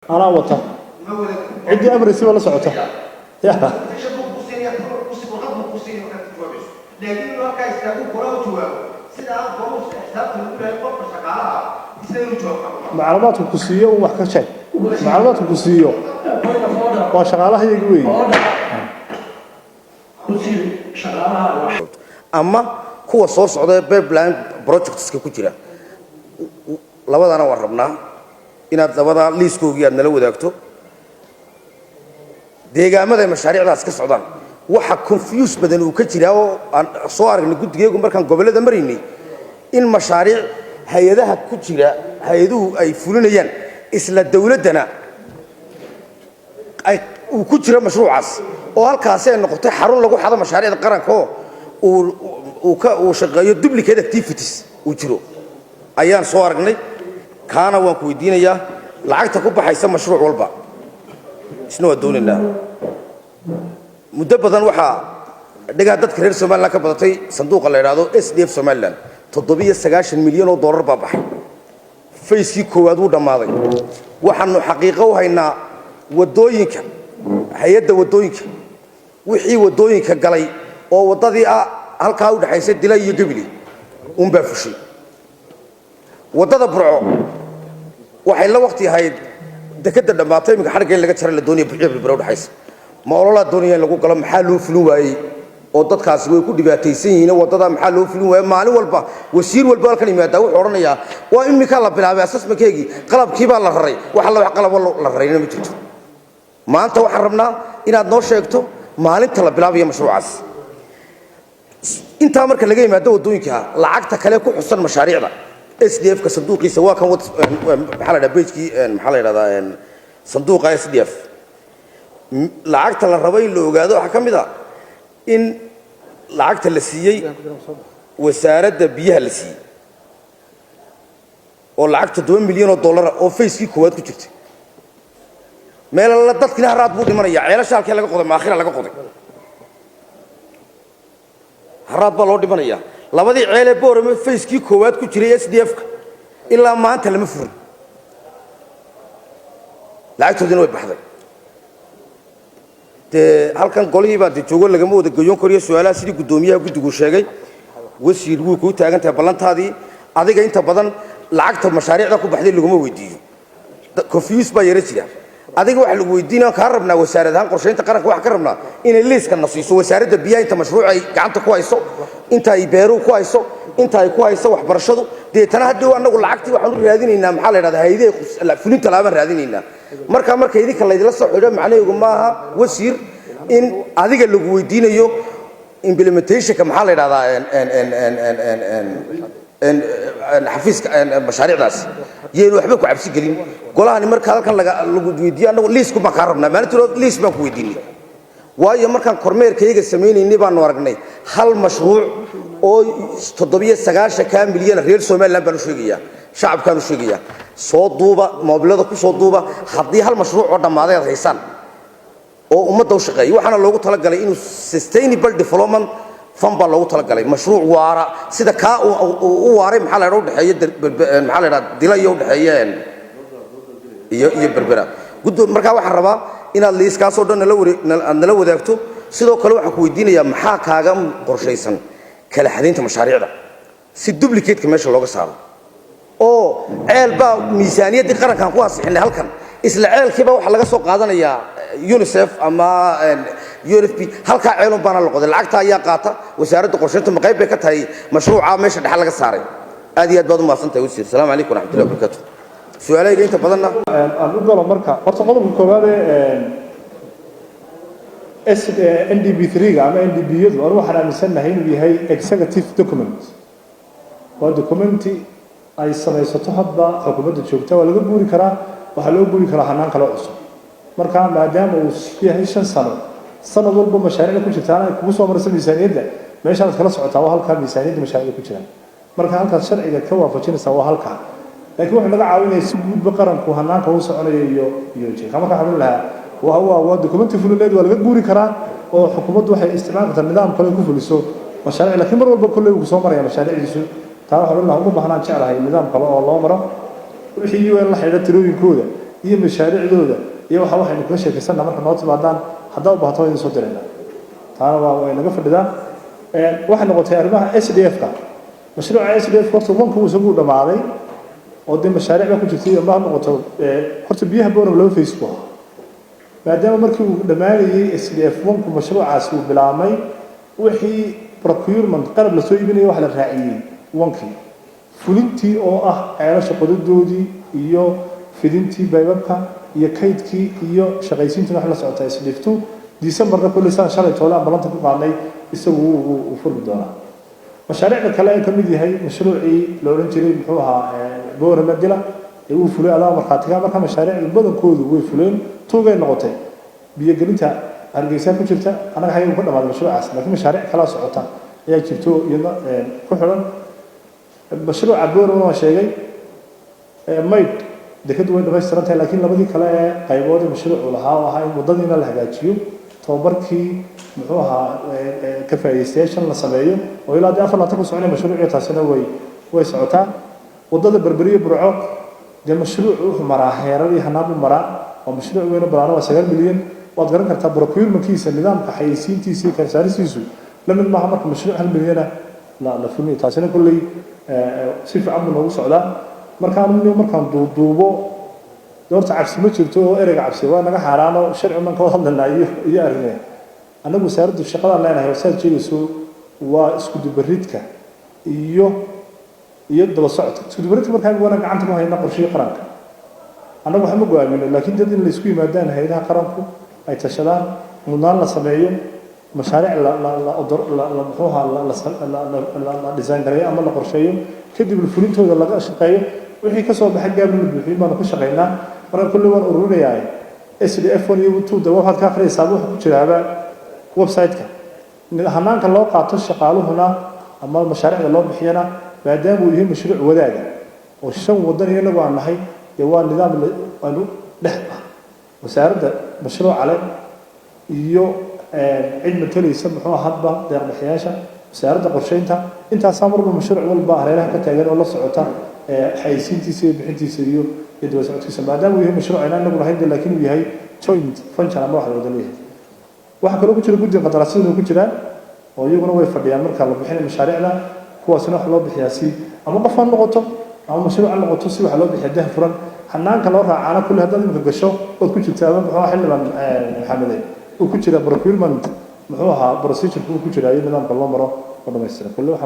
Anaa wata, ciddii amraysi baa la socota ya. Laakiin inuu halkaa istaagu gola u jawaabo sida aan golahu xisaabta lagu lehay qofka shaqaalaha isna inuu jawaab. Macluumaadku ku siiyo un wax ka sheeg, macluumaadku ku siiyo waa shaqaalahayagi weeye. Wasiir, shaqaalaha Ama kuwa soo socda ee pipeline projectska ku jira, labadana waan rabnaa inaad labadaa liiskoogii aad nala wadaagto, deegaamada ay mashaariicdaas ka socdaan. Waxa confuse badan uu ka jiraa oo aan soo aragnay guddigeegu markaan gobollada maraynay in mashaariic hay-adaha ku jira, hay-aduhu ay fulinayaan, isla dawladdana ay uu ku jiro mashruucaas, oo halkaasi ay noqotay xarun lagu xado mashaariicda qaranka oo uu ka uu shaqeeyo, duplicate activities uu jiro ayaan soo aragnay. Kaana waan ku weydiinayaa lacagta ku baxaysa mashruuc walba, isna waa doonaynaa. Muddo badan waxaa dhegaha dadka reer Somaliland ka badatay sanduuqa la idhaahdo SDF Somaliland. 97 milyan oo dollar baa baxay. Phase-kii koowaad wuu dhammaaday. Waxaanu xaqiiqo u haynaa waddooyinka, hay-adda waddooyinka, wixii waddooyinka galay oo waddadii ah halkaa u dhexaysa Dila iyo Gebile unbaa fushay. Waddada Burco waxay la waqti ahayd dekadda dhammaatay. Iminka xadhigga in laga jara la doonaya Burciyo Berbera udhexaysa. Ma ololaa doonaya in lagu galo? Maxaa loo fulin waayey oo dadkaasi way ku dhibaataysan yihiin? Waddada maxaa loo fulin waayey? Maalin walba wasiir walba halkan yimaadaa wuxuu odhanayaa waa iminkaa la bilaabay assessmentkeygii, qalabkii baa la raray. Wax alla wax qalabo la rarayna ma jirto. Maanta waxaan rabnaa inaad noo sheegto maalinta la bilaabayo mashruucaas. Intaa marka laga yimaado waddooyinka, lacagta kale ku xusan mashaariicda SDF ka sanduuqiisa waa kan, maxaa la dhaha, page-kii, maxaa la yidhahdaa, sanduuqa SDF, lacagta la rabo in la ogaado waxaa ka mid a in lacagta la siiyey wasaaradda biyaha la siiyey oo lacag 7 milyan oo dollara oo phase-kii koowaad ku jirtay. Meel alla dadkina haraad buu dhimanaya. Ceelasha halkee laga qoday? Maakhira laga qoday. Haraad baa loo dhimanaya. Labadii ceelee Boorame phase-kii koowaad ku jiray SDF-ka ilaa maanta lama furin, lacagtoodiina way baxday. Dee halkan golihii baa dee joogo, lagama wada goyon kariyo su-aalaha. Sidii guddoomiyaha guddigu sheegay, wasiir, wuu kuu taagan tahay ballantaadii. Adiga inta badan lacagta mashaariicda ku baxday laguma weydiiyo, confuse baa yara jira. Adiga waxa lagu weydiinaya kaa rabnaa, wasaarad ahaan qorshaynta qaranka waxaan ka rabnaa inay liiska na siiso wasaaradda biyaha inta mashruuc ay gacanta ku hayso, inta ay beeruhu ku hayso, inta ay ku hayso waxbarashadu. Deetana hadhow annagu lacagtii waxaan u raadinaynaa, maxaa la yidhahdaa, hayadaha fulinta laabaan raadinaynaa. Marka marka idinka laydila soo xidho, macnaheedu maaha, wasiir, in adiga lagu weydiinayo implementationka, maxaa la yidhahdaa, xafiiska mashaariicdaas. Yaynu waxba ku cabsi gelin golahani. Marka halkan lagu weydiiyo, annagu liisku baan kaa rabnaa. Maalintii liis baan ku weydiinay, waayo markaan kormeerkayaga samaynaynay baanu aragnay hal mashruuc oo 97-kaa milyan. Reer Somaliland baan u sheegayaa, shacabkaan u sheegayaa, soo duuba, moobilada ku soo duuba haddii hal mashruuc oo dhammaaday aad haysaan oo ummadda u shaqeeya. Waxaana loogu talagalay inuu sustainable development fund baa loogu talagalay, mashruuc waara sida kaa u waaray, maxaa la yidhaha, udhexeeya, maxaa la yidhaha, Dila iyo udhexeeya iyo Berbera. Guddo markaa waxaan rabaa inaad liiskaasoo dhan nala ware aad nala wadaagto. Sidoo kale waxaan ku weydiinayaa maxaa kaaga qorshaysan kala xadaynta mashaariicda si duplicate-ka meesha looga saaro, oo ceel baa miisaaniyaddii qarankan ku ansixinay halkan, isla ceelkiiba waxaa laga soo qaadanayaa UNICEF ama UNFP. Halkaa ceelun baana la qoday, lacagta ayaa qaata. Wasaaradda qorshaynta ma qayb bay ka tahay mashruuca meesha dhexe laga saaray? Aad iyo aad baad u mahadsan tahay, wasiir. Asalaamu calaykum waraxmatullahi wabarakatu. Su-aalahayga inta badanna Aan u galo. Marka horta qodobka koowaad ee NDP 3-ga ama NDP-yadu, anu waxaan aaminsannahay inuu yahay executive document. Waa documenti ay samaysato hadba xukuumadda joogta. Waa laga guuri karaa, waxaa loo guuri karaa hanaan kale cusub. Marka maadaama uu yahay 5 sano, sanad walba mashaariicda ku jirtaana ay kugu soo maraysa miisaaniyadda, meeshaad kala socotaa waa halkaa miisaaniyadda mashaariicda ku jiraan. Marka halkaad sharciga ka waafajinaysaa waa halkaa, laakiin wuxuu naga caawinaya si guudba qaranku hanaanka uu soconayo iyo jeeka. Marka waxaan lahaa waa documenti fulineed, waa laga guuri karaa oo xukuumaddu waxay isticmaali kartaa nidaam kale ku fuliso mashaariic, laakiin mar walba kolley wuu kusoo maraya mashaariicdiisu. Taa waxaan lahaa ugu baahnaan jeclahay nidaam kale oo loo maro wixii UN la xidhiidha tirooyinkooda. Iyo mashaariicdooda iyo waxa waxaynu kaga sheekaysanaa marka noo timaadaan. Haddaa u baahato waa idin soo diraynaa, taana waa way naga fadhidaa. Waxay noqotay arrimaha SDF-ka. Mashruuca SDF horta wanku isagu dhamaaday oo dee mashaariic baa ku jirtay. Ma noqoto horta biyaha Boorama laba phase buu ahaa. Maadaama markii uu dhammaanayey SDF wanku, mashruucaasi uu bilaabmay, wixii procurement qalab lasoo iibinaya waxa la raaciyey wankii. Fulintii oo ah ceelasha qodadoodii iyo fidintii baybabka iyo kaydkii iyo shaqaysiintii wax la socota SDF 2, Decemberna kulli saan shalay toole aan ballanta ku qaadnay isagu wuu furmi doonaa. Mashaariicda kale ay ka mid yahay mashruucii la odhan jiray muxuu ahaa, Boorama dila ee uu fulay adaa markhaatiga. Marka mashaariicda badankoodu way fuleen. Tuugay noqotay biyogelinta Hargeysa ku jirta, annaga hayagu ka dhamaaday mashruucaas, laakiin mashaariic kalaa socota ayaa jirto iyadna ku xidhan. Mashruuca Boorama waan sheegay. Maydh dekadu way dhamaystiran tahay, laakiin labadii kale ee qaybood ee mashruucu lahaa oo ahaa in waddadiina la hagaajiyo, tababarkii muxuu ahaa ka faa'iidaystayaashan la sameeyo oo ilaa dee 24 ku soconaya mashruuciyo, taasina way socotaa. Waddada Berberiyo Burco dee mashruucu wuxuu maraa heerar iyo hanaan buu maraa. Waa mashruuc weyn oo ballaaran, waa 9 milyan. Waad garan kartaa procurementkiisa, nidaamka xayeysiintiisa iyo kala saaristiisu la mid maaha marka mashruuc 1 milyana la fulinayo. Taasina kolley si fiican buu noogu socdaa. Markaan markaan duuduubo, horta cabsi ma jirto oo ereyga cabsi waa naga xaaraano. Sharci baan ka wada hadlaynaa iyo arrime. Annagu wasaaraddu shaqadaan leenahay oo saad sheegayso waa isku dubaridka iyo daba socodka. Isku dubaridka markaan waana gacanta ku hayna qorshihii qaranka, annagu waxma go'aamino, laakiin dad in la isku yimaadaan, hay-adaha qaranku ay tashadaan, mudnaan la sameeyo, mashaariic la la la la la muxuu ahaa la la la la design gareeyo ama la qorsheeyo, kadib fulintooda laga shaqeeyo, wixii ka soo baxay gaabna la buuxiyo baanu ka shaqeynaa. Marka kulli waan ururinayaa SDF 1 iyo 2 da waxaad ka akhriyaysaa wuxuu ku jiraaba website-ka. Hanaanka loo qaato shaqaaluhuna ama mashaariicda loo bixiyana, maadaama uu yahay mashruuc wadaaga oo shan wadan iyo inagu aan nahay, dee waa nidaam aanu dhex ah wasaaradda mashruuca leh iyo cid matalaysa muxuu hadba deeq-bixiyaasha, wasaaradda qorsheynta. Intaasaa marba mashruuc walba hareeraha ka taagan oo la socota xayeysiintiisa iyo bixintiisa iyo daba socodkiisa, maadaama uu yahay mashruuc aynaan inagu lahayn, laakiin uu yahay joint function ama wax la wada leeyahay. Waxaa kaloo ku jira guddiga qandaraasyaduna ku jiraan oo iyaguna way fadhiyaan marka la bixinayo mashaariicda. Kuwaasina waxa loo bixiyaa si ama qof ha noqoto ama mashruuc ha noqoto, si waxa loo bixiyaa dah furan. Hanaanka loo raacaana kulli haddaad imika gasho ood ku jirta ama muxuu xildhibaan Maxamede uu ku jira procurement muxuu ahaa procedure uu ku jira iyo nidaamka loo maro oo dhamaystiran kulli.